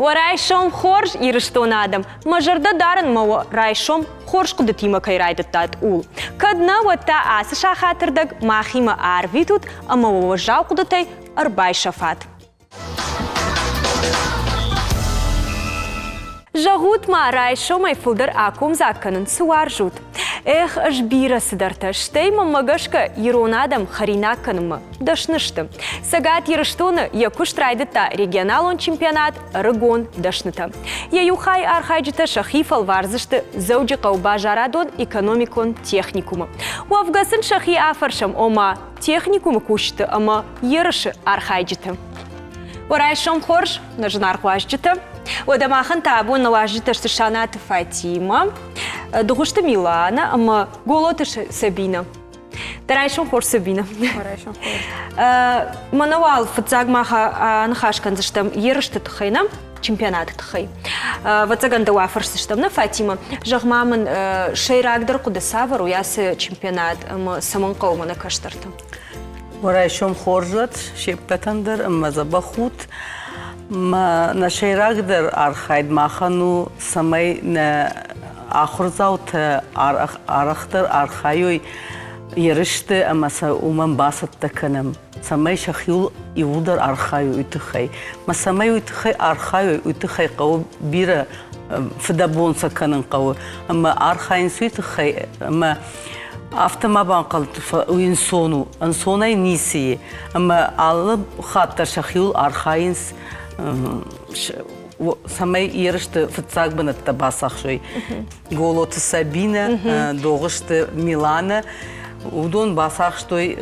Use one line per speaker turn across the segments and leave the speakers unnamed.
Уӕ райсом хорз, Ирыстоны адӕм! Мӕ зӕрдӕ дарын мӕ уӕ райсом хорз хъуыдытимӕ кӕй райдыдтат, ууыл. Кӕд нӕ, уӕд та ацы сахатырдӕг махимӕ арвитут ӕмӕ уӕ уӕззау хъуыдытӕй ӕрбайсӕфат. Зӕгъут-ма, райсомӕй фылдӕр акомдзаг кӕнын цы уарзут? Эх, ӕз бирӕ цыдӕртӕ, стӕй мӕнмӕ гӕсгӕ ирон адӕм хӕринаг кӕнынмӕ дӕсны сты. Цӕгат Ирыстоны йӕ куыст райдыдта регионалон чемпионат ӕрыгон дӕснытӕ. Йӕ иу хай архайджытӕ сӕхи фӕлвардзысты Дзӕуджыхъӕуы базарадон-экономикон техникумы. Уӕвгӕ сын сӕхи афӕрсӕм, ома техникумы кусджыты ӕмӕ ерысы архайджыты. Уӕ райсом хорз, нӕ зынаргъ уазджытӕ. Уӕдӕ махӕн та абон нӕ уазджытӕ сты Санаты Фатимӕ, Дыгъуызты Милана ӕмӕ Голоты Сабина. Дӕ райсом хорз, Сабина.
Райсом хорз.
Мӕнӕ уал фыццаг мах аныхас кӕндзыстӕм ерысты тыххӕй, нӕ? чемпионаты тыххӕй. Ӕвӕццӕгӕн дӕу афӕрсдзыстӕм, нӕ, Фатимӕ? Зӕгъ-ма мын, сӕйрагдӕр хъуыды цавӕр у ацы чемпионат ӕмӕ цӕмӕн хъӕуы мӕнӕ кӕстӕрты?
Райсом хорз уӕд се ппӕтӕн дӕр ӕмӕ дзӕбӕх ут. Нӕ сӕйрагдӕр архайд махӕн у, цӕмӕй нӕ ахуырдзаутӕ арӕхдӕр архайой ерысты ӕмӕ сӕ уымӕн бацӕттӕ кӕнӕм, цӕмӕй сӕхиуыл иууылдӕр архайой уый тыххӕй. Мӕ цӕмӕй уый тыххӕй архайой, уый тыххӕй хъӕуы бирӕ фыдӕбон сӕ кӕнын хъӕуы ӕмӕ архайынц уый тыххӕй ӕмӕ Афтӕ ма банхъӕлд, уый ӕнцон у. Ӕнцонӕй ницы и. Ӕмӕ алы хатт дӕр сӕхиуыл архайынц, цӕмӕй ерысты фыццаг бынӕттӕ бацахсой. Голоты Сабинӕ, Догъуызты Миланӕ, уыдон бацахстой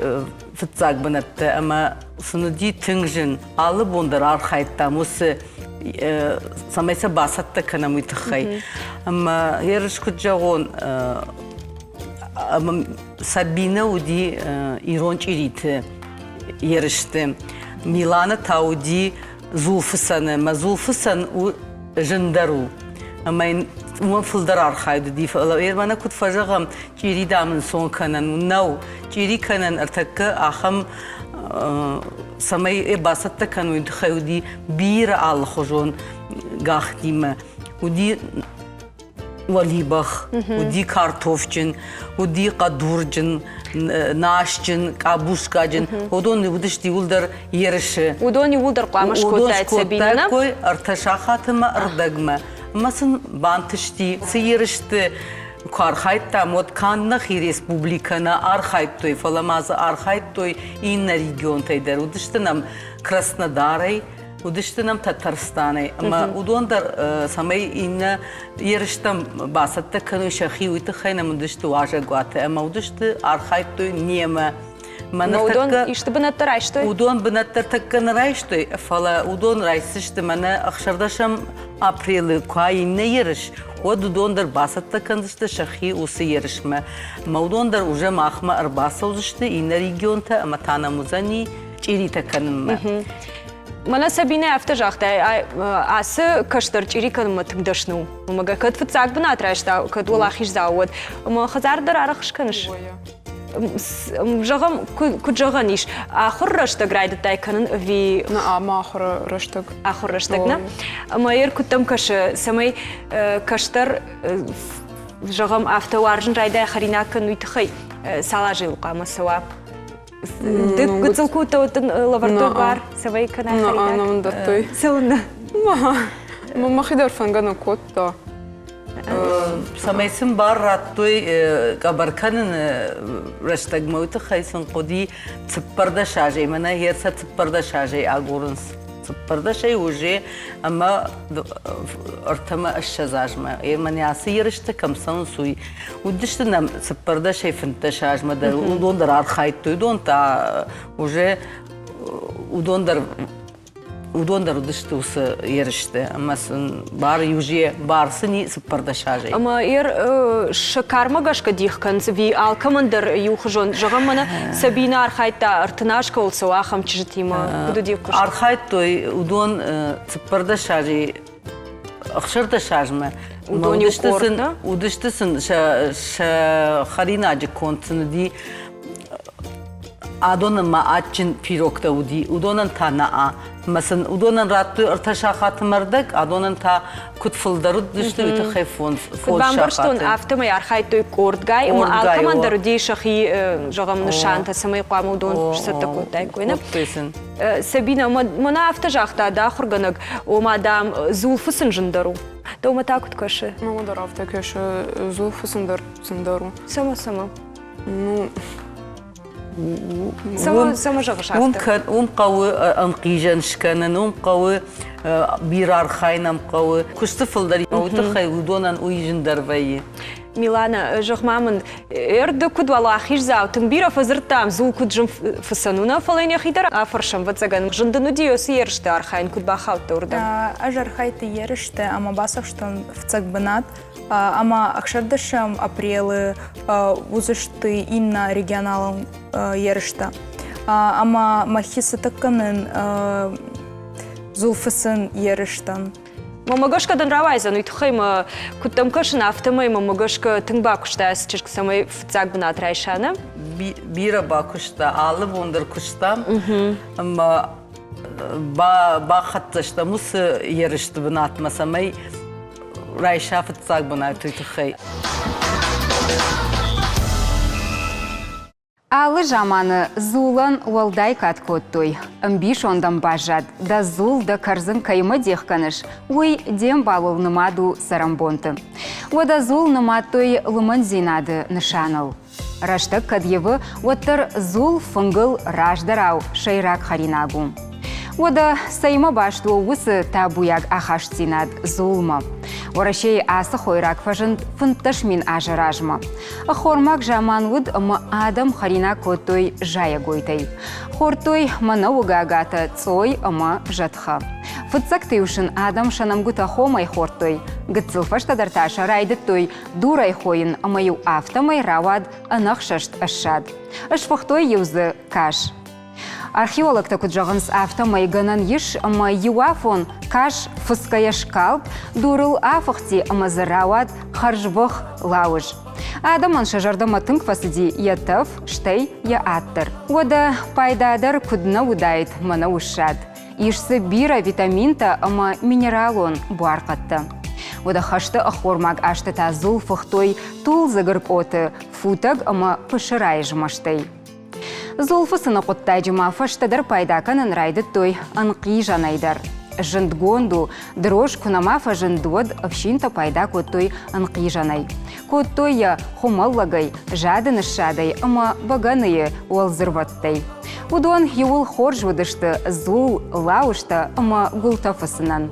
фыццаг бынӕттӕ ӕмӕ сын уыди тынг зын. Алы бон дӕр архайдтам уыцы цӕмӕй сӕ бацӕттӕ кӕнӕм, уый тыххӕй. Ӕмӕ ерыс куыд зӕгъон, Сабинӕ уыди ирон чъириты ерысты. Милана та уыди дзулфыцӕны. Мӕ дзулфыцӕн у зындӕр у. Ӕмӕ йын уымӕн фылдӕр архайд уыди. Фӕлӕ мӕнӕ куыд фӕзӕгъӕм, чъири дам ӕнцон кӕнӕн нӕу. Чъири кӕнӕн ӕртӕккӕ ахӕм цӕмӕй йӕ бацӕттӕ кӕнын, уый тыххӕй уыди бирӕ алыхуызон гӕхтимӕ. Уыди уӕлибӕх, уыди картофджын, уыди хъӕдурджын, насджын, къабускаджын. Уыдон уыдысты иууылдӕр ерысы.
Уыдон иууылдӕр хъуамӕ скодтаид Сабинӕ, нӕ?
Скодтаиккой ӕртӕ сахаты мӕ ӕрдӕгмӕ. Ӕмӕ сын бантысти, цы ерысты куы архайдтам, уӕд канд нӕхи республикӕ нӕ архайдтой, фӕлӕ ма дзы архайдтой иннӕ регионтӕй дӕр. Уыдысты нӕм Краснодарӕй, уыдысты нӕм Татарстанӕй. Ӕмӕ уыдон дӕр, цӕмӕй иннӕ ерыстӕм бацӕттӕ кӕной сӕхи, уый тыххӕй нӕм уыдысты уазӕгуаты ӕмӕ уыдысты, архайдтой немӕ.
Мӕ уыдон исты бынӕттӕ райстой?
Уыдон бынӕттӕ тӕккӕ нӕ райстой, фӕлӕ уыдон райсдзысты мӕнӕ ӕхсӕрдӕсӕм апрелы куы иннӕ ерыс, уӕд уыдон дӕр бацӕттӕ кӕндзысты сӕхи уыцы ерысмӕ. Ӕмӕ уыдон дӕр уже махмӕ ӕрбацӕудзысты иннӕ регионтӕ ӕмӕ та нӕм уыдзӕни чъиритӕ кӕнынмӕ.
Мӕнӕ Сабинӕ афтӕ загъта, ацы кӕстӕр чъири кӕнынмӕ тынг дӕсны у. Ӕмӕ кӕд фыццаг бынат райста, кӕд уӕлахиздзау уӕд. Ӕмӕ хӕдзар дӕр арӕх скӕныс? Зӕгъӕм, куыд зӕгъӕн ис, ахуыр рӕстӕг райдыдтай кӕнын ӕви...
Нӕ, ӕмӕ ахуыры рӕстӕг.
Ахуыр рӕстӕг, нӕ? Ӕмӕ йер куыд дӕм кӕсы, цӕмӕй кӕстӕр, зӕгъӕм, афтӕ уарзын райдайа хӕринаг кӕнын, уый тыххӕй цал азы йыл хъуамӕ цӕуа? Ды гыццыл куы уыдтӕ, уӕд дын лӕвӕрдтой бар, цӕмӕй кӕнай хӕринаг?
Нӕ, мын дӕттой.
Цӕуылнӕ?
Мӕхи дӕр фӕнгӕ нӕ кодта.
Цӕмӕй сын бар радтой къӕбӕр кӕныны рӕстӕгмӕ, уый тыххӕй сын хъуыди 14 азӕй, мӕнӕ гъер сӕ 14 азӕй агурынц. Цыппӕрдӕсӕй уже ӕмӕ ӕртӕмӕ 20 азмӕ. Мӕнӕ ацы ерыстӕ кӕм цӕуынц, уый. Уыдысты нӕм 14-ӕй 15 азмӕ дӕр, уыдон дӕр архайдтой, уыдон та уже уыдон дӕр уыдон дӕр уыдысты уыцы ерысты ӕмӕ сын бар иуже бар сын и 14 азӕй.
Ӕмӕ ер сӕ кармӕ гӕсгӕ дих кӕнынц ӕви алкӕмӕн дӕр иухуызон? Зӕгъӕм, мӕнӕ Сабинӕ архайдта 30 аз кӕуыл цӕуы, ахӕм чызджытимӕ. Куыд уыди куыст?
Архайдтой уыдон 14 азӕй 16 азмӕ.
Уыдон иу къорд, нӕ?
Уыдысты сын сӕ, сӕ хӕринаджы конд сын уыди адонӕн ма адджын пирогтӕ уыди, уыдонӕн та нӕ. Ӕмӕ сын уыдонӕн радтой ӕртӕ сахаты мӕрдӕг, адонӕн та куыд фылдӕр уыдысты, уый тыххӕй фондз
Куыд бамбӕрстон,
сахаты.
афтӕмӕй архайдтой къордгай, ӕмӕ
Къордгай,
алкӕмӕн
о.
дӕр уыди сӕхи, зӕгъӕм, нысантӕ, цӕмӕй хъуамӕ уыдон
О,
сцӕттӕ
о,
кодтаиккой. нӕ?
Кодтой сын.
Сабина, мӕнӕ афтӕ загъта дӕ ахуыргӕнӕг, ома, дам, дзул фыцын зындӕр у. Дӕумӕ та куыд кӕсы?
Мӕнмӕ дӕр афтӕ кӕсы, дзул фыцын дӕр зындӕр у.
Цӕмӕ, цӕмӕ?
Ну,
Цӕмӕ зӕгъыс афтӕ?
Уым хъӕуы ӕнхъизӕн скӕнын, уым хъӕуы бирӕ архайын ӕм хъӕуы. Куысты фылдӕр уый тыххӕй уыдонӕн уый зындӕр вӕййы.
Милана, зӕгъ-ма мын, ӕрды куыд уӕлахиздзау, тынг бирӕ фӕдзырдтам, дзул куыд зын фыцӕн у, нӕ, фӕлӕ йын йӕхи дӕр афӕрсӕм, ӕвӕццӕгӕн, зын дын уыди уыцы ерысты архайын, куыд бахаудтӕ уырдӕм?
Ӕз архайдты ерысты ӕмӕ бацахстон фыццаг бынат. Ӕмӕ ӕхсӕрдӕсӕм апрелы уыдзысты иннӕ регионалон ерыстӕ. Ӕмӕ мӕхи цӕттӕ кӕнын дзулфыцын ерыстӕн.
Мӕнмӕ гӕсгӕ дын рауайдзӕн, уый тыххӕй мӕ куыд дӕм кӕсын, афтӕмӕй мӕнмӕ гӕсгӕ тынг бакуыста ацы чызг, цӕмӕй фыццаг бынат райса, нӕ?
Бирӕ бакуыста, алы бон дӕр куыстам. Ӕмӕ бахӕццӕ стӕм уыцы ерысты бынатмӕ, цӕмӕй райса фыццаг бынат уый тыххӕй.
Алы заманы дзулӕн уӕлдай кад кодтой. Ӕмбисондӕн баззад, дӕ дзул, дӕ кӕрдзын кӕимӕ дих кӕныс, уый де мбалыл нымад у цӕрӕнбонты. Уӕдӕ дзул нымадтой лымӕндзинады нысаныл. Рӕстӕг кӕд ивы, уӕддӕр дзул фынгыл раздӕрау сӕйраг хӕринаг у. Уӕдӕ цӕимӕ баст у уыцы табуйаг ахастдзинад дзулмӕ? Уӕрӕсейы ацы хойраг фӕзынд 15 мин азы размӕ. Ӕххормаг заман уыд ӕмӕ адӕм хӕринаг кодтой зайӕгойтӕй. Хордтой мӕнӕуы гагатӕ, цъой ӕмӕ зӕтхӕ. Фыццӕгты-иу сын адӕм сӕ нӕмгуытӕ хомӕй хордтой, гыццыл фӕстӕдӕр та сӕ райдыдтой дурӕй хойын ӕмӕ-иу афтӕмӕй рауад ӕнӕхсӕст ӕссад. Сфыхтой-иу дзы кас. Археологтӕ куыд зӕгъынц, афтӕмӕй гӕнӕн ис, ӕмӕ иу афон кас фыцгӕйӕ скалд, дурыл афыхти ӕмӕ дзы рауад хӕрзвых лауыз. Адӕмӕн сӕ зӕрдӕмӕ тынг фӕцыди йӕ тӕф, стӕй йӕ ад дӕр. Уӕдӕ пайда дӕр куыд нӕ уыдаид мӕнӕуы ссад. Ис дзы бирӕ витаминтӕ ӕмӕ минералон буархъӕдтӕ. Уӕдӕ хӕсты ӕххормаг азты та дзул фыхтой тулдзы гыркъоты, футӕг ӕмӕ пысырайы змӕстӕй. Дзулфыцыны хъуыддаджы ма фӕстӕдӕр пайда кӕнын райдыдтой ӕнхъизӕнӕй дӕр. Зындгонд у, дрож куы нӕма фӕзынд, уӕд ӕфсинтӕ пайда кодтой ӕнхъизӕнӕй. Кодтой йӕ хуымӕллӕгӕй, зады ныссадӕй ӕмӕ бӕгӕныйы уӕлдзырвӕттӕй. Уыдон иууыл хорз уыдысты дзул, лауызтӕ ӕмӕ гуылтӕ фыцынӕн.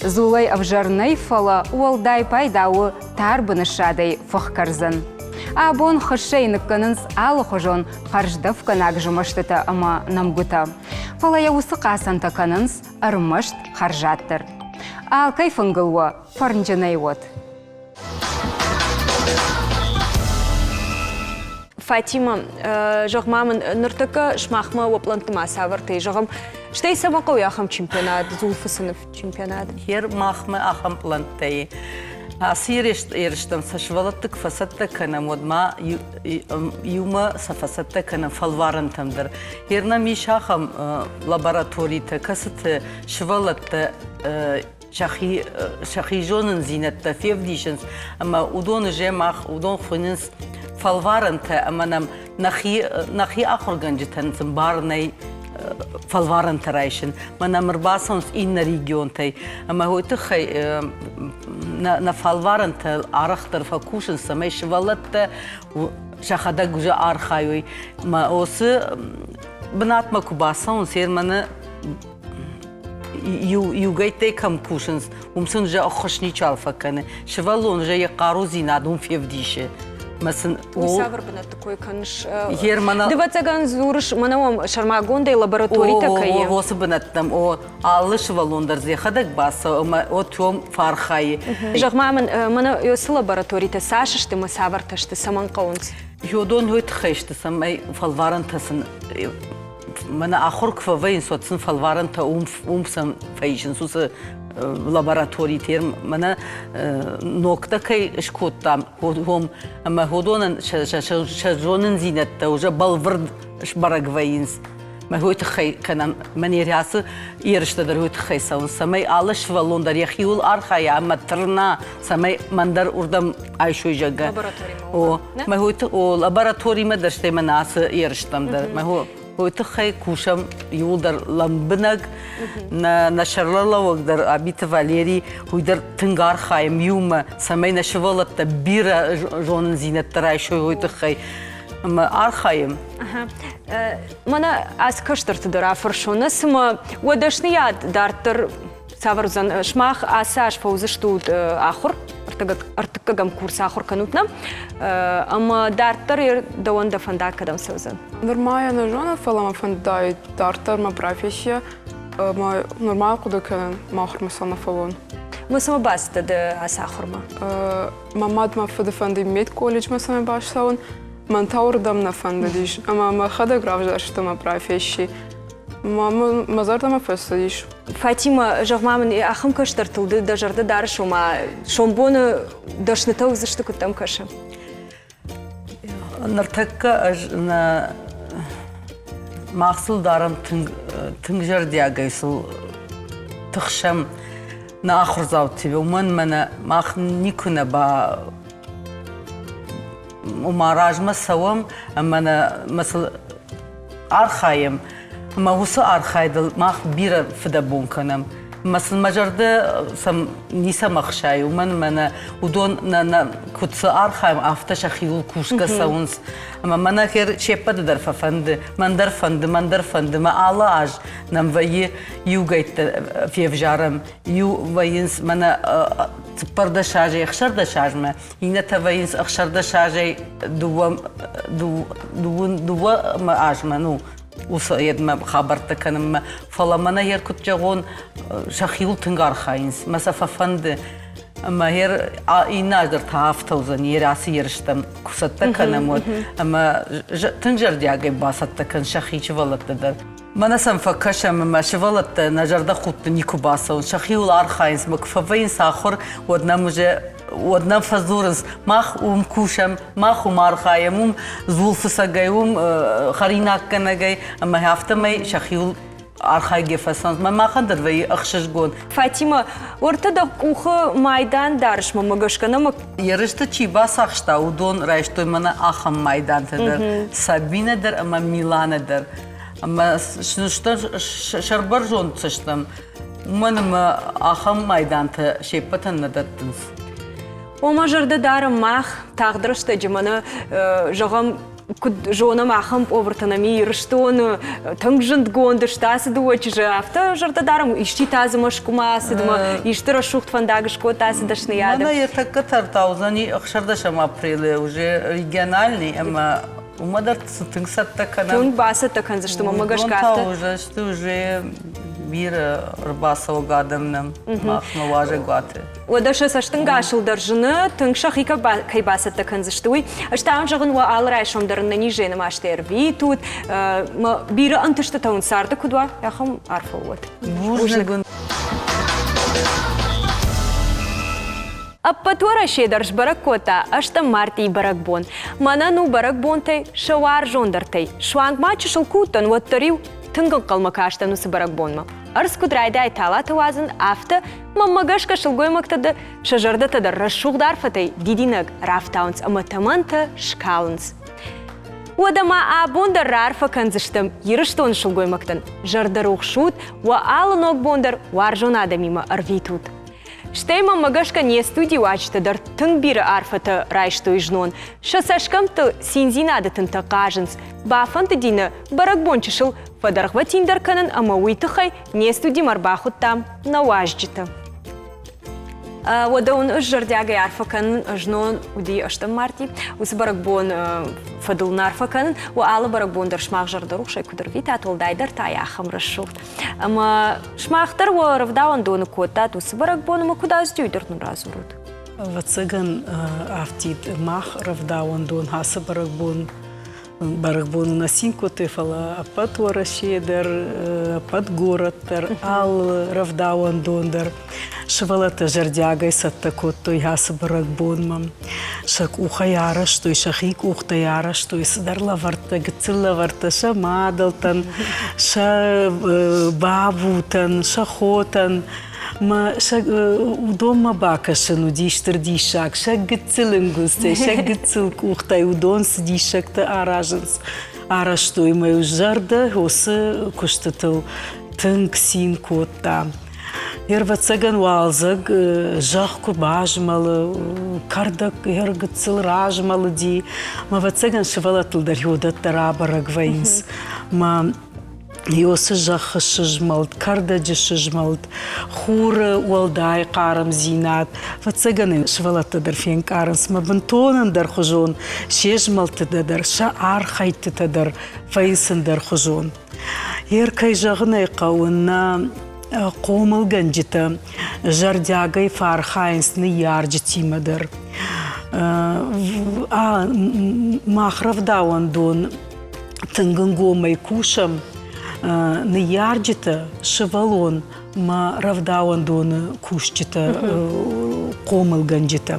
Дзулӕй ӕвзӕр нӕй, фӕлӕ уӕлдай пайда у тарбыны ссадӕй фых кӕрдзын. Абон хыссӕйы ныккӕнынц алыхуызон хӕрздӕфгӕнаг змӕстытӕ ӕмӕ нӕмгуытӕ. Фӕлӕ йӕ уыцы хъацӕнтӕ кӕнынц ӕрмӕст хӕрзаддӕр. Алкӕй фынгыл уӕ фӕрнджынӕй уӕд.
Фатима, зӕгъ-ма мын, ныртӕккӕ сымахмӕ уӕ пълӕнтты ма цавӕртӕ зӕгъӕм, стӕй цӕмӕ хъӕуы ахӕм чемпионат, дзулфыцыны чемпионат?
Хер махмӕ ахӕм пълӕнттӕ и. Ацы ерыстӕм сӕ сывӕллӕтты куы фӕцӕттӕ кӕнӕм, уӕд ма иумӕ сӕ фӕцӕттӕ кӕнӕм фӕлварӕнтӕм дӕр. Ер нӕм ис ахӕм лабораторитӕ, кӕцыты сывӕллӕттӕ сӕхи, сӕхи зонындзинӕдтӕ февдисынц ӕмӕ уыдоны же мах уыдон хуыйнынц фӕлварӕнтӕ ӕмӕ нӕм нӕхи, нӕхи ахуыргӕнджытӕн сын бар нӕй фӕлварӕнтӕ райсын. Мӕ нӕм ӕрбацӕуынц иннӕ регионтӕй ӕмӕ уый тыххӕй нӕ, нӕ фӕлварӕнтӕ арӕхдӕр фӕкусынц, цӕмӕй сывӕллӕттӕ сӕхӕдӕг уже архайой. Мӕ уыцы бынатмӕ куы бацӕуынц, мӕнӕ иугӕйттӕй кӕм кусынц, уым сын же ӕххуыс ничал фӕкӕны. Сывӕллон же йӕ хъарудзинад уым февдисы. Мӕ сын
Уый цавӕр бынӕтты кой кӕныс? Дывӕццӕгӕн дзурыс, мӕнӕ уӕм сӕрмагондӕй лабораторитӕ кӕй и?
Уыцы бынӕттӕм, о, алы сывӕллон дӕр дзы йӕхӕдӕг бацӕуы ӕмӕ от уым фӕархайы.
Зӕгъ-ма мын, мӕнӕ уыцы лабораторитӕ цас сты ӕмӕ цавӕртӕ сты, цӕмӕн хъӕуынц?
Уыдон уый тыххӕй сты, цӕмӕй фӕлварӕнтӕ сын мӕнӕ ахуыр куы фӕвӕййынц, уӕд сын фӕлварӕнтӕ уым, уым сӕм фӕисынц уыцы лабораториты. Мӕнӕ ногтӕ кӕй скодтам, уым ӕмӕ уыдонӕн сӕ зонындзинӕдтӕ уже бӕлвырд сбӕрӕг вӕййынц. Мӕ уый тыххӕй кӕнӕм, мӕн ацы ерыстӕ дӕр уый тыххӕй цӕуынц, цӕмӕй алы сывӕллон дӕр йӕхиуыл архайа ӕмӕ тырна, цӕмӕй мӕн дӕр уырдӕм айсой, зӕгъгӕ. О, мӕ о, лабораторимӕ дӕр, стӕй мӕнӕ ацы ерыстӕм дӕр. Мӕ уый тыххӕй кусӕм иууылдӕр лӕмбынӕг. Нӕ, нӕ сӕргълӕууӕг дӕр Абиты Валерий, уый дӕр тынг архайӕм иумӕ, цӕмӕй нӕ сывӕллӕттӕ бирӕ зонындзинӕдтӕ райсой уый тыххӕй. Ӕмӕ архайӕм.
Мӕнӕ ацы кӕстӕрты дӕр афӕрсон, цымӕ уӕ дӕсныйад дарддӕр цавӕр уыдзӕн? Сымах ацы аз фӕуыдзыстут ахуыр, ӕртыккӕгӕм курс ахуыр кӕнут нӕ? Ӕмӕ дарддӕр дӕуӕн дӕ фӕндаг кӕдӕм цӕудзӕн?
Нырма йӕ нӕ зонын, фӕлӕ мӕ фӕндыдаид дарддӕр мӕ профессийӕ ӕмӕ нырма хъуыды кӕнын, мӕ ахуырмӕ цӕмӕ фӕуон.
Мӕ цӕмӕ бацыдтӕ дӕ ацы ахуырмӕ?
Мӕ мад мӕ фыды фӕнды медколледжмӕ цӕмӕй бацӕуын, Мӕн та уырдӕм нӕ фӕндыдис, ӕмӕ мӕхӕдӕг равзӕрстон мӕ професси. Мӕ зӕрдӕмӕ фӕцыдис.
Фатимӕ, зӕгъ-ма мын, ахӕм кӕстӕртыл ды дӕ зӕрдӕ дарыс, ома сомбоны дӕснытӕ уыдзысты, куыд дӕм кӕсы?
Ныртӕккӕ ӕз нӕ мах сыл дарӕм тынг, тынг зӕрдиагӕй сыл тыхсӕм нӕ ахуырдзаутимӕ, уымӕн мӕнӕ мах никуы нӕ ба ома размӕ цӕуӕм ӕмӕ нӕ мӕ сыл архайӕм. Ӕмӕ уыцы архайдыл мах бирӕ фыдӕбон кӕнӕм. Ӕмӕ сын мӕ зӕрдӕ сӕм ницӕмӕ хсайы, уымӕн ӕмӕ нӕ уыдон нӕ, нӕ куыд цы архайӕм, афтӕ сӕхиуыл кусгӕ цӕуынц. Ӕмӕ мӕнӕ се ппӕты дӕр фӕфӕнды, мӕн дӕр фӕнды, мӕн дӕр фӕнды. Мӕ алы аз нӕм вӕййы иугӕйттӕ февзарӕм, иу вӕййынц мӕнӕ 14 азӕй 16 азмӕ, иннӕтӕ вӕййынц 16 азӕй дыууӕ азмӕ, ну, уыцы йедмӕ хабӕрттӕ кӕнынмӕ. Фӕлӕ мӕнӕ йер куыд зӕгъон, сӕхиуыл тынг архайынц, мӕ сӕ фӕфӕнды. Ӕмӕ йер иннӕ аз дӕр та афтӕ уыдзӕн, йер ацы ерыстӕм куы цӕттӕ кӕнӕм, уӕд. Ӕмӕ тынг зӕрдиагӕй бацӕттӕ кӕн сӕхи сывӕллӕттӕ дӕр. Мӕнӕ сӕм фӕкӕсӕм ӕмӕ сывӕллӕттӕ нӕ зӕрдӕхудты никуы бацӕуынц, сӕхиуыл архайынц ӕмӕ куы фӕвӕййынц ахуыр, уӕд нӕм уже уӕд нӕм фӕдзурынц, мах уым кусӕм, мах уым архайӕм, уым дзулфыцӕгӕй, уым хӕринаггӕнӕгӕй, ӕмӕ афтӕмӕй сӕхиуыл архайгӕ фӕцӕуынц. Мӕ махӕн дӕр вӕййы ӕхсызгон.
Фатимӕ, уӕртӕ дӕ къухы майдан дарыс мӕмӕ гӕсгӕ нӕ
Ерысты чи бацахста, уыдон райстой мӕнӕ ахӕм майдантӕ дӕр, Сабинӕ дӕр ӕмӕ Миланӕ дӕр. Ӕмӕ сӕрбӕрзонд сыстӕм, уымӕн ӕмӕ ахӕм майдантӕ се ппӕтӕн нӕ дӕттынц.
О, мӕ зӕрдӕ дарӕм мах тагъд рӕстӕджы мӕнӕ, зӕгъӕм, куыд зонӕм, ахӕм пъовыртӕ нӕм Ирыстоны тынг зындгонд сты ацы дыууӕ чызджы. Афтӕ зӕрдӕ дарӕм, исчи та дзы Мӕскуымӕ ацыд ӕмӕ исты рӕсугъд фӕндаг скодта ацы дӕсныйады.
Мӕнӕ йӕ тӕккӕ тӕртаудзӕни 16 апрелы уже региональный ӕмӕ Уымӕ дӕр цы тынг цӕттӕ кӕнӕм.
Тынг бацӕттӕ кӕндзысты, мӕнмӕ гӕсгӕ
афтӕ. Уже сты уже бирӕ ӕрбацӕуӕг адӕм нӕм махмӕ уазӕгуаты.
Уӕдӕ сӕ цӕстӕнгасыл дӕр зыны, тынг сӕхи кӕй бацӕттӕ кӕндзысты, уый. Ӕз та уын зӕгъын, уӕ алы райсом дӕр ӕнӕнизӕй нымӕстӕ ӕрвитут, бирӕ ӕнтыстытӕ уын царды куыд уа, ахӕм арфӕ уӕд.
Бузныг.
Ӕппӕт Уӕрӕсе дӕр сбӕрӕг кодта ӕстӕм мартъийы бӕрӕгбон. Мӕнӕн у бӕрӕгбонтӕй сӕ уарзондӕртӕй. Суанг ма чысыл куы уыдтӕн, уӕддӕр-иу тынг ӕнхъӕлмӕ кастӕн уыцы бӕрӕгбонмӕ. Ӕрдз куыд райдайы талатӕ уадзын, афтӕ мӕнмӕ гӕсгӕ сылгоймӕгтӕ дӕр сӕ зӕрдӕтӕ дӕр рӕсугъд арфӕтӕй дидинӕг рафтауынц ӕмӕ тӕмӕнтӕ скалынц. Уӕдӕ ма абон дӕр раарфӕ кӕндзыстӕм Ирыстоны сылгоймӕгтӕн. Зӕрдӕрухс ут, уӕ алы ног бон дӕр уарзон адӕмимӕ ӕрвитут. Стӕй мӕмӕ гӕсгӕ не студийы уазджытӕ дӕр тынг бирӕ арфӕтӕ райстой знон. Сӕ цӕсгӕмттыл циндзинады тынтӕ хъазынц. Бафӕндыди нӕ бӕрӕгбон чысыл фӕдӕргъвӕтиндӕр кӕнын ӕмӕ уый тыххӕй не студимӕ ӕрбахуыдтам нӕ уазджыты. Уӕдӕ уын ӕз зӕрдиагӕй арфӕ кӕнын, знон уыди ӕстӕм марти. Уыцы бӕрӕгбон фӕдыл нӕ арфӕ кӕнын. Уӕ алы бӕрӕгбон дӕр сымах зӕрдӕрухсӕй куыд ӕрвитат, уӕлдайдӕр та ахӕм рӕсугъд. Ӕмӕ сымах дӕр уӕ рӕвдауӕндоны кодтат уыцы бӕрӕгбон ӕмӕ куыд ацыди, уый дӕр нын радзурут.
Ӕвӕццӕгӕн, афтид мах рӕвдауӕндон ацы бӕрӕгбон бӕрӕгбоны нӕ цин кодтой, фӕлӕ ӕппӕт Уӕрӕсе дӕр, ӕппӕт горӕт дӕр, алы рӕвдауӕндон дӕр. Сывӕллӕттӕ зӕрдиагӕй цӕттӕ кодтой ацы бӕрӕгбонмӕ. Сӕ къухӕй арӕзтой, сӕхи къухтӕй арӕзтой цыдӕр лӕвӕрттӕ, гыццыл лӕвӕрттӕ сӕ мадӕлтӕн, сӕ бабутӕн, сӕ хотӕн. Мӕ сӕ уыдонмӕ бакӕсын уыди стыр диссаг. Сӕ гыццыл ӕнгуылдзтӕй, сӕ гыццыл къухтӕй уыдон цы диссӕгтӕ аразынц, арӕзтой мӕ зӕрдӕ уыцы куыстытыл тынг цин кодта. Ӕрвӕццӕгӕн уалдзӕг зӕхх куы базмӕлы, кӕрдӕг ӕргыццыл размӕлыди, мӕ ӕвӕццӕгӕн сывӕллӕттыл дӕр уыдӕттӕ рабӕрӕг вӕййынц. Мӕ Иосы зӕххы сызмӕлд, кӕрдӕджы сызмӕлд, хуры уӕлдай хъармдзинад. Ӕвӕццӕгӕн сывӕллӕттӕ дӕр фенкъарынц мӕ бынтон ӕндӕрхуызон се змӕлдтытӕ дӕр, сӕ архӕйдтытӕ дӕр вӕййынц ӕндӕрхуызон. Ер, кӕй зӕгъын ӕй хъӕуы, нӕ хъомылгӕнджытӕ зӕрдиагӕй фӕархайынц ныййарджытимӕ дӕр. Мах рӕвдауӕндон тынг ӕнгомӕй кусӕм. Ныййарджытӕ, сывӕллон мӕ рӕвдауӕндоны кусджытӕ, хъомылгӕнджытӕ.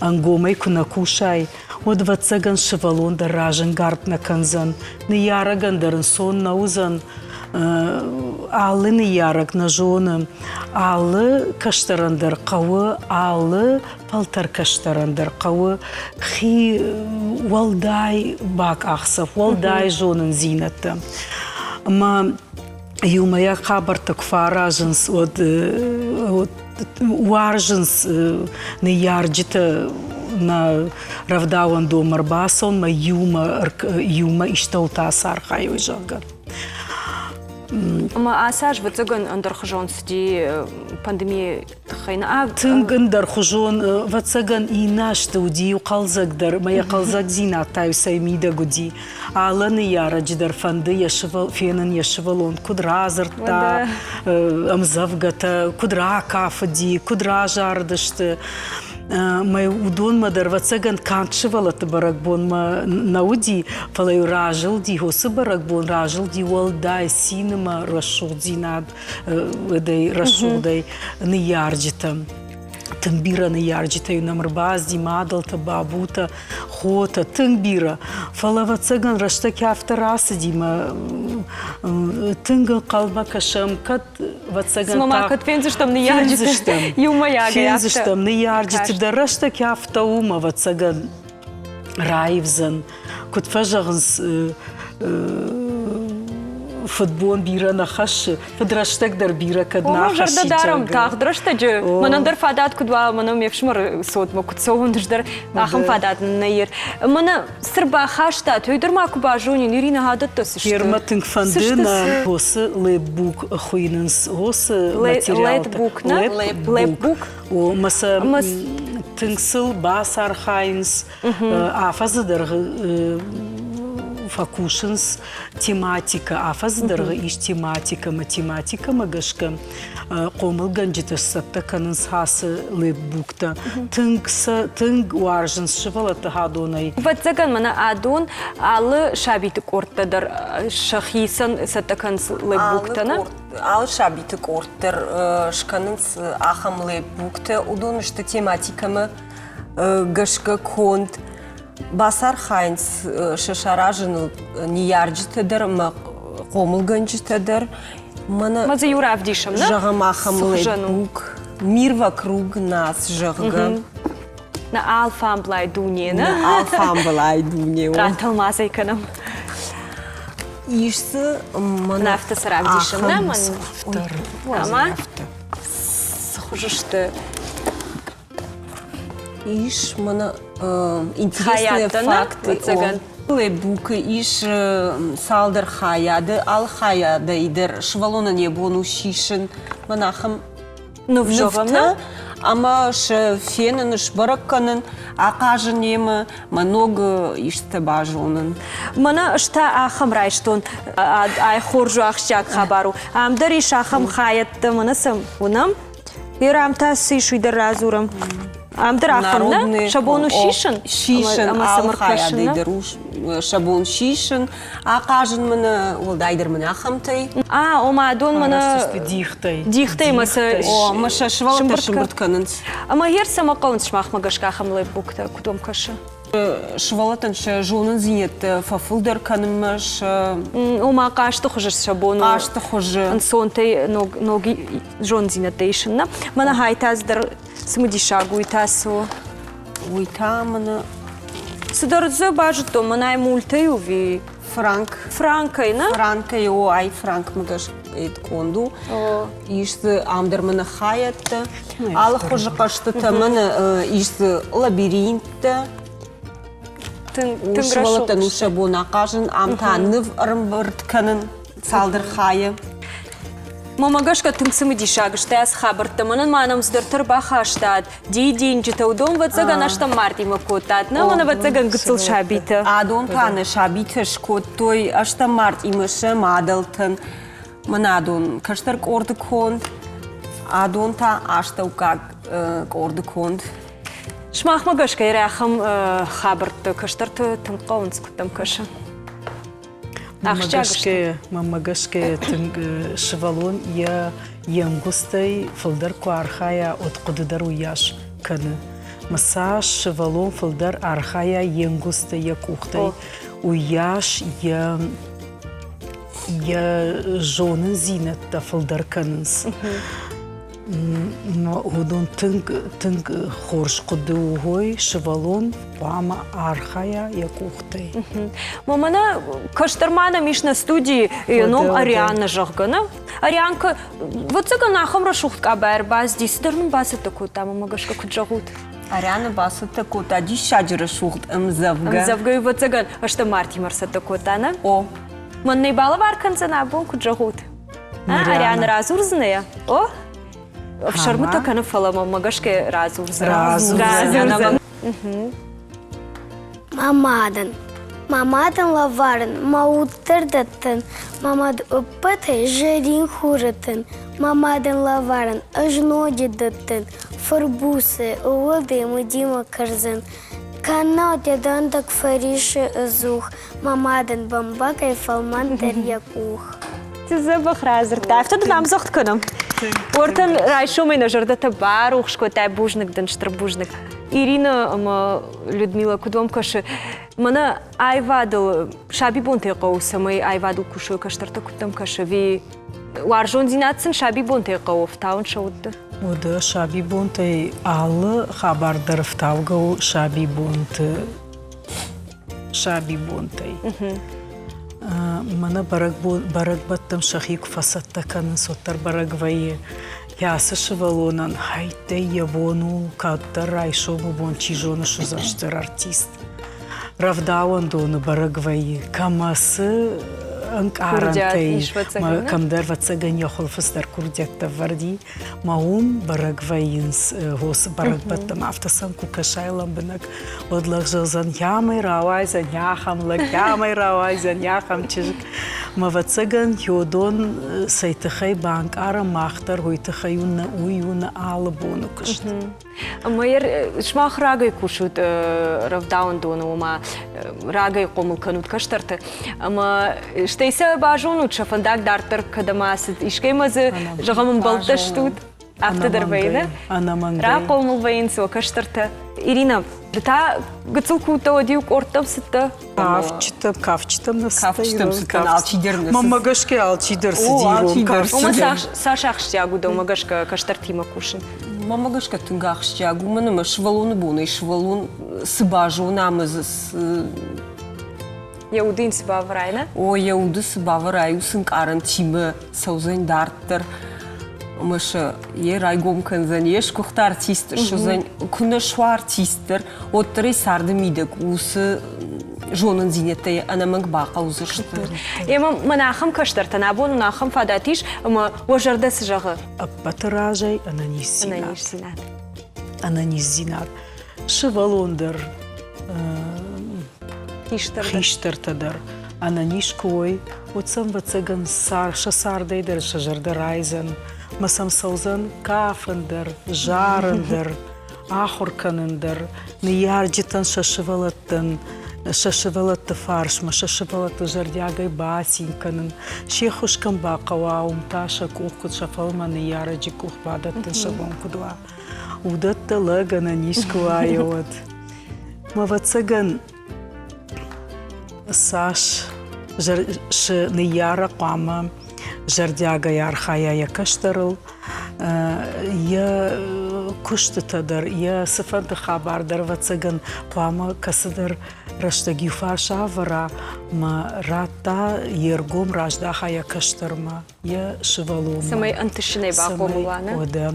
Ӕнгомӕй куы нӕ кусай, уӕд, ӕвӕццӕгӕн, сывӕллон дӕр разӕнгард нӕ кӕндзӕн, ныййарӕгӕн дӕр ӕнцон нӕ уыдзӕн. Алы ныййарӕг нӕ зоны, алы кӕстӕрӕн дӕр хъӕуы, алы фӕлтӕр кӕстӕрӕн дӕр хъӕуы хи уӕлдай бакъахдзӕф, уӕлдай зонындзинӕдтӕ. Ӕмӕ иумӕйаг хабӕрттӕ куы фӕаразынц, уӕд уарзынц ныййарджытӕ нӕ рӕвдауӕндонмӕ ӕрбацӕуынмӕ иумӕ иумӕ истӕуылты ацархайой, зӕгъгӕ.
Ӕмӕ ацы аз, ӕвӕццӕгӕн, ӕндӕрхуызон цыди пандемийы тыххӕй нӕ?
Тынг ӕндӕрхуызон, ӕвӕццӕгӕн, иннӕ азты уыди иу хъӕлдзӕгдӕр, ӕмӕ йӕ хъӕлдзӕгдзинад та-иу цӕй мидӕг уыди. Алы ныййарӕджы дӕр фӕнды йӕ сывӕл фенын йӕ сывӕллон куыд радзырдта ӕмдзӕвгӕтӕ, куыд ракафыди, куыд разарыдысты. Мӕ уыдонмӕ дӕр, ӕвӕццӕгӕн, канд сывӕллӕтты бӕрӕгбонмӕ нӕ уыди, фӕлӕ-иу разылди, уыцы бӕрӕгбон разылди уӕлдай цины мӕ рӕсугъддзинад уӕдӕй рӕсугъдӕй ныййарджытӕм. Тынг бирӕ ныййарджытӕ нӕм ӕрбацыди, мадӕлтӕ, бабутӕ, хотӕ, тынг бирӕ. Фӕлӕ, ӕвӕццӕгӕн, рӕстӕг афтӕ рацыди мӕ тынг ӕнхъӕлмӕ кӕсӕм, кӕд, ӕвӕццӕгӕн,
Цыма ма кӕд фендзыстӕм ныййарджыты иумӕйагӕй
Фендзыстӕм ныййарджыты дӕр рӕстӕг афтӕ у, мӕ, ӕвӕццӕгӕн, раивдзӕн. Куыд фӕзӕгъынц, фыдбон бирӕ нӕ хӕссы, фыдрӕстӕг дӕр бирӕ кӕд нӕ
хӕссы. Зӕрдӕ дарӕм тагъд рӕстӕджы. Мӕнӕн дӕр фадат куыд уа, мӕнӕ ме фсымӕры цотмӕ куыд цӕуон, ӕз дӕр ахӕм фадат нӕ ир. Мӕнӕ цы рбахастат, уый дӕр ма куы базонин, Ирина, адӕттӕ цы сты?
Фермӕ тынг фӕнды нӕ хосы лепбук хуыйнынц, хосы материалтӕ.
Лепбук, нӕ? Лепбук.
О, мӕ сӕ тынг сыл бацархайынц, Афӕдзы дӕргъы фӕкусынц тематикӕ, афӕдзы дӕргъы ис тематикӕ, математикӕмӕ гӕсгӕ хъомылгӕнджытӕ сцӕттӕ кӕнынц ацы лепбуктӕ. Тынг сӕ тынг уарзынц сывӕллӕтты хӕдонӕй.
Ӕвӕццӕгӕн, мӕнӕ адон алы сабиты къордтӕ дӕр сӕхицӕн цӕттӕ кӕнынц лепбуктӕ, нӕ?
Алы сабиты къорд дӕр скӕнынц ахӕм лепбуктӕ. Уыдон сты тематикӕмӕ гӕсгӕ конд. Бацархайынц сӕ саразыныл ныййарджытӕ дӕр ӕмӕ хъомылгӕнджытӕ дӕр.
Мӕнӕ дзы иу равдисӕм, нӕ?
Зӕгъӕм, ахӕм лепбук «Мир вокруг нас», зӕгъгӕ.
Нӕ алфамблай дуне, нӕ?
Нӕ алфамблай дуне.
Ратӕлмац ӕй кӕнӕм.
Ис дзы
мӕнӕ афтӕ цы равдисӕм, нӕ? Ӕмӕ цы хуызы сты?
Ис мӕнӕ интересные факты. Лебукы ис цалдӕр хайады, алы хайадӕй дӕр сывӕллонӕн йӕ бон у сисын мӕнӕ ахӕм нывтӕ ӕмӕ сӕ фенын, сбӕрӕг кӕнын, ахъазын йемӕ, мӕ ног истытӕ базонын.
Мӕнӕ ӕз та ахӕм райстон, ай хорз у, ахсджиаг хабар у. Ам дӕр ис ахӕм хайӕдтӕ, мӕнӕ сӕ уынӕм. Ирам та цы ис, уый дӕр радзурӕм. Ам дӕр ахӕм нӕ? Сӕ бон у сисын?
Сисын,
ӕмӕ сӕм ӕркӕсын,
хайадӕй дӕр у сӕ бон сисын, ахъазын мын, уӕлдайдӕр мын ахӕмтӕй.
А, ома адон мӕнӕ
дихтӕй.
Дихтӕй мӕ сӕ
О, мӕ сӕ сывӕллӕттӕ сымбырд кӕнынц.
Ӕмӕ гъер цӕмӕ хъӕуынц сымахмӕ гӕсгӕ ахӕм лэпбуктӕ, куыд уӕм кӕсы?
Сывӕллӕттӕн сӕ зонындзинӕдтӕ фӕфылдӕр кӕнынмӕ сӕ
Ома хъазты хуызы сӕ бон у
хъазты хуызы
ӕнцонтӕй ног ног зонындзинӕдтӕ исын, нӕ? Мӕнӕ хайтаз дӕр цымыдисаг уый та цы у?
Уый та мӕнӕ
Цыдӕр дзы базыдтон, мӕнӕй мультӕй у ви?
Франк.
Франкӕй, нӕ?
Франкӕй, о, ай франкмӕ гӕсгӕ конд у. Ис дзы ам дӕр мӕнӕ хайӕдтӕ, алы хуызы хъӕзтытӕ, мӕнӕ ис дзы лабиринттӕ.
Тынг
Сывӕллӕттӕн у сӕ бон ахъазын, ам та ныв ӕрӕмбырд кӕнын цалдӕр хайы.
Мамӕ гӕсгӕ тынг цымыдисаг сты ацы хабӕрттӕ. Мӕнӕн ма нӕм цыдӕртӕ ӕрбахастат, дидинджытӕ, уыдон ӕвӕццӕгӕн ӕстӕм мартимӕ кодтат, нӕ мӕн ӕвӕццӕгӕн гыццыл сабитӕ.
Адон та нӕ сабитӕ скодтой ӕстӕм мартъимӕ сӕ мадӕлтӕн. Мӕн адон кӕстӕр къорды конд, адон та астӕуккаг къорды конд.
Сымахмӕ гӕсгӕ ахӕм хабӕртты кӕстӕрты тынг хъӕуынц, куыд дӕм кӕсы?
Мӕнмӕ гӕсгӕ, мӕнмӕ гӕсгӕ тынг сывӕллон йӕ йе нгуылдзтӕй фылдӕр куы архайа, уӕд хъуыды дӕр уыйас кӕны. Мӕ цас сывӕллон фылдӕр архайа йе нгуылдзтӕй, йӕ къухтӕй, уыйас йӕ йӕ зонындзинӕдтӕ фылдӕр кӕнынц. Уыдон тынг, тынг хорз хъуыды у, ой, сывӕллон хъуамӕ архайа йӕ къухтӕй.
Мӕнӕ кӕстӕр ма нӕм ис нӕ студийы йӕ ном Арианна, зӕгъгӕ, нӕ? Арианка, ӕвӕццӕгӕн, ахӕм рӕсугъд къаба ӕрбацыди, цыдӕр нын бацӕттӕ кодта, мӕнмӕ гӕсгӕ куыд зӕгъут?
Арианна бацӕттӕ кодта диссаджы рӕсугъд ӕмдзӕвгӕ.
Ӕмдзӕвгӕ, ӕвӕццӕгӕн, ӕстӕм мартимӕ ӕрцӕттӕ кодта, нӕ?
О.
Мӕн нӕ балӕвар кӕндзӕн абон, куыд зӕгъут? Ариан радзурдзынӕ? О? Ӕфсӕрмытӕ кӕны, фӕлӕ мӕ гӕсгӕ радзурдзӕн.
Радзурдзӕн.
Мӕ мадӕн. Мӕ мадӕн лӕварӕн мӕ уд дӕр дӕттын, Мӕ мад ӕппӕтӕй зӕрин хуры тын. Мӕ мадӕн лӕварӕн ӕз ноджы дӕттын, Фырбуцӕй ууылдӕй мыдимӕ кӕрдзын. Кӕннод йӕ дӕндаг фӕрисы ӕдзух, Мӕ мадӕн бӕмбӕгӕй фӕлмӕндӕр йӕ къух.
Цы дзӕбӕх радзырдта. Афтӕ дын ӕмдзӕгъд кӕнӕм. Уӕртӕн райсомӕй нӕ зӕрдӕтӕ барухс кодтай. Бузныг дын, стыр бузныг. Ирина ӕмӕ Людмила, куыд уӕм кӕсы, мӕнӕ аивадыл сабибонтӕй хъӕуы, цӕмӕй аивадыл кусой кӕстӕртӕ, куыд дӕм кӕсы, ӕви уарзондзинад сын сабибонтӕй хъӕуы ӕфтауын сӕ удты?
Уӕдӕ сабибонтӕй алы хабар дӕр ӕфтаугӕ у сабибонты сабибонтӕй. Мӕнӕ бӕрӕгбӕттӕм сӕхи куы фӕцӕттӕ кӕнынц, уӕддӕр бӕрӕг вӕййы, кӕцы сывӕллонӕн хӕйттӕй йӕ бон у, кӕддӕр райсомы бон чи зоны суыдзӕн стыр артист. Рӕвдауӕндоны бӕрӕг вӕййы, кӕмӕ цы ӕнкъарӕнтӕ ис, кӕмдӕр ӕвӕццӕгӕн йӕ хуылфы цыдӕр курдиӕттӕ ӕвӕрд и, Мӕ уым бӕрӕг вӕййынц хосы бӕрӕгбӕттӕм, афтӕ сӕм куы кӕсай лӕмбынӕг, уӕд лӕг зӕгъдзӕн, йамӕй рауайдзӕн ахӕм лӕг, йамӕй рауайдзӕн ахӕм чызг. Мӕ ӕвӕццӕгӕн, уыдон цӕй тыххӕй банкъарӕм мах дӕр, уый тыххӕй у нӕ уый у нӕ алы боны куыст.
Ӕмӕ сымах рагӕй кусут рӕвдауӕндоны, ома рагӕй хъомыл кӕнут кӕстӕрты. Ӕмӕ стӕй сӕ базонут, сӕ фӕндаг дарддӕр кӕдӕм ацыд, искӕимӕ дзы, зӕгъӕм, ӕмбӕлттӕ стут. Афтӕ дӕр вӕййы,
Ӕнӕмӕнгӕй.
Рахъомыл вӕййынц уӕ кӕстӕртӕ. Ирина, ды та гыццыл куы уыдтӕ, уӕд-иу къордтӕм цыдтӕ?
Кафджытӕм, кафджытӕм нӕ
Кафджытӕм цыдтӕн, алчидӕр нӕ
Мӕнмӕ гӕсгӕ алчидӕр цыди ирон кафт.
Уымӕ цас ахсджиаг у дӕумӕ гӕсгӕ кӕстӕртимӕ кусын?
Мӕнмӕ гӕсгӕ тынг ахсджиаг, уымӕн ӕмӕ сывӕллоны бонӕй сывӕллон цы базона ӕмӕ дзы цы
Йӕ уды йын цы бавӕрай, нӕ?
О, йӕ уды цы бавӕрай, уыцы ӕнкъарӕнтимӕ цӕудзӕн дарддӕр. Ӕмӕ сӕ йе райгом кӕндзӕн, йе сгуыхт артист суыдзӕн. Куы нӕ суа артист дӕр, уӕддӕр ӕй царды мидӕг уыцы зонындзинӕдтӕ ӕнӕмӕнг бахъӕудзысты.
Ӕмӕ мӕнӕ ахӕм кӕстӕртӕн абон уын ахӕм фадат ис, ӕмӕ уӕ зӕрдӕ цы зӕгъы?
Ӕппӕты разӕй ӕнӕниздзинад.
Ӕнӕниздзинад.
Ӕнӕниздзинад. Сывӕллон дӕр, хистӕртӕ дӕр ӕнӕниз куы уой, уӕд сӕм, ӕвӕццӕгӕн, сӕ цардӕй дӕр сӕ зӕрдӕ райдзӕн, ӕмӕ сӕм цӕудзӕн кафын дӕр, зарын дӕр. ахуыр кӕнын дӕр, ныййарджытӕн сӕ сывӕллӕттӕн сӕ сывӕллӕтты фарсмӕ, сӕ сывӕллӕтты зӕрдиагӕй бацин кӕнын, се ххуыс кӕм бахъӕуа, уым та сӕ къух куыд сӕ фӕлмӕн ныййарӕджы къух бадӕттын сӕ бон куыд уа. Уыдӕттӕ лӕгӕн ӕнӕниз куы уа, уӕд. Ӕвӕццӕгӕн, цас ныййарӕг хъуамӕ зӕрдиагӕй архайа йӕ кӕстӕрыл, йӕ куыстытӕ дӕр, йӕ цыфӕнды хабар дӕр, ӕвӕццӕгӕн, хъуамӕ кӕцыдӕр рӕстӕг иу фарс авӕра мӕ радта йе ргом раздаха йӕ кӕстӕрмӕ. Йӕ сывӕллонмӕ.
Цӕмӕй ӕнтысынӕй бахъомыл уа, нӕ?
Уӕдӕ,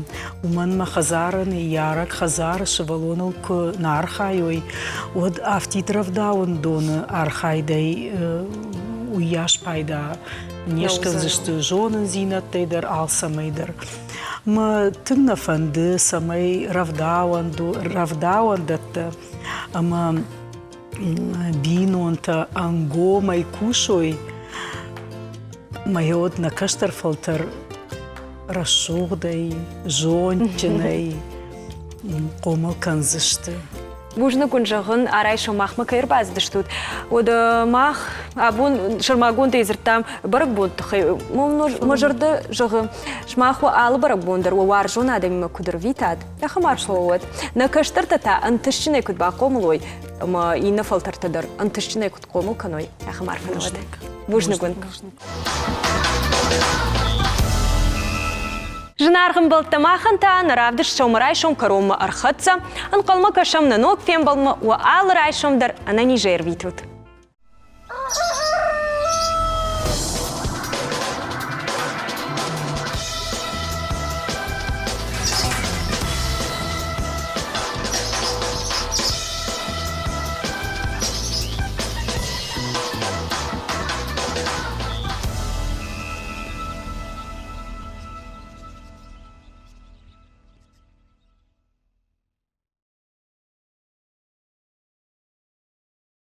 уымӕн мӕ хӕдзары ныййарӕг хӕдзары сывӕллоныл куы нӕ архайой, уӕд афтид рӕвдауӕндоны архайдӕй уыйас пайда не скӕндзысты зонындзинӕдтӕй дӕр, алцӕмӕй дӕр. Мӕ тынг нӕ фӕнды, цӕмӕй рӕвдауӕндӕттӕ ӕмӕ бинонтӕ ӕнгомӕй кусой, мӕ уӕд нӕ кӕстӕр фӕлтӕр рӕсугъдӕй, зондджынӕй хъомыл кӕндзысты.
Бузныг уын зӕгъын, арайсом махмӕ кӕй ӕрбацыдыстут. Уӕд мах абон сӕрмагондӕй дзырдтам бӕрӕгбонты тыххӕй. Мӕ зӕрдӕ зӕгъы, сымах уӕ алы бӕрӕгбон дӕр уӕ уарзон адӕмимӕ куыд ӕрвитат, ахӕм арфӕ уӕд. Нӕ кӕстӕртӕ та ӕнтыстджынӕй куыд бахъомыл уой, ӕмӕ иннӕ фӕлтӕртӕ дӕр ӕнтыстджынӕй куыд хъомыл кӕной, ахӕм арфӕ уӕд. Бузныг уын. Зынаргъ ӕмбӕлттӕ, махӕн та нӕ равдыст сӕумӕрайсом кӕронмӕ ӕрхӕццӕ. Ӕнхъӕлмӕ кӕсӕм нӕ ног фембӕлдмӕ, уӕ алы райсом дӕр ӕнӕнизӕй ӕрвитут.